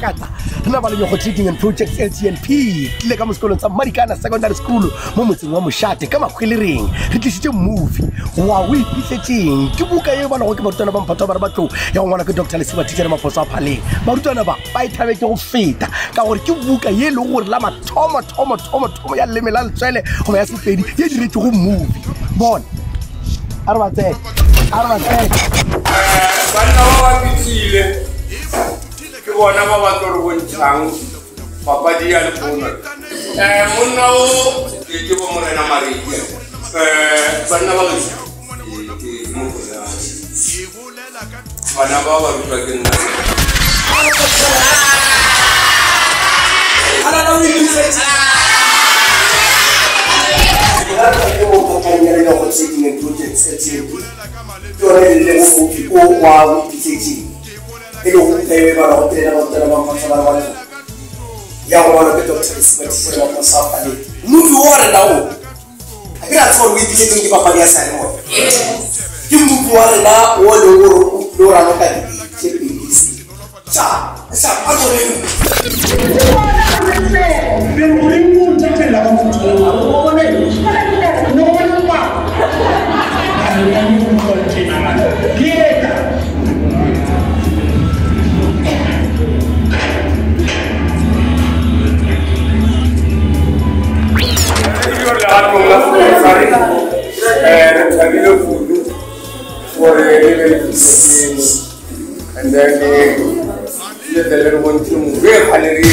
makatsa rena ba Lenyogo Trading and Projects LTNP tlile ka mo sekolong sa Marikana Secondary School mo motseng wa Mošate ka Mahwelereng. Re tlišitše movie wa o ipihletšeng ke buka ye balwago ke barutwana ba mphato wa bara batlou ya go ngwalwa ke Dr Lesiba Thitšhere Maphoso a Phaleng. Barutwana ba ba e thabetše go feta ka gore ke buka ye e lego gore la mathomo thomo thomo thomo ya leleme la letswele goba ya Sepedi ye diretšego movie. Bona a re ba tsene a re ba tsene. Banna ba ba fihlile ke bona ba ba tlo re bontšhang papadi ya lehono. Um monna o ke bo morena Mareke. Um banna ba gešo ke mogolane. Bana ba ba rutwa ke nna. Ke yone e lego mopi o wa o iphitlhetšeng e lego buka e balwago ke lena barutwana ba mphato ba ba ya go balwa ke Dr. Lesiba Thitšhere Maphosa a Phaleng. Mopi wa rena o a ke ra tseba gore o iphitlhetseng ke papadi ya seyalemoya. Ke mopi wa rena o e leng gore o tlile o raloka dipedi tše pedi tša tša a Re thabile kudu gore le be le fihlile and then le tle le re bontšhe mobu e kgale re.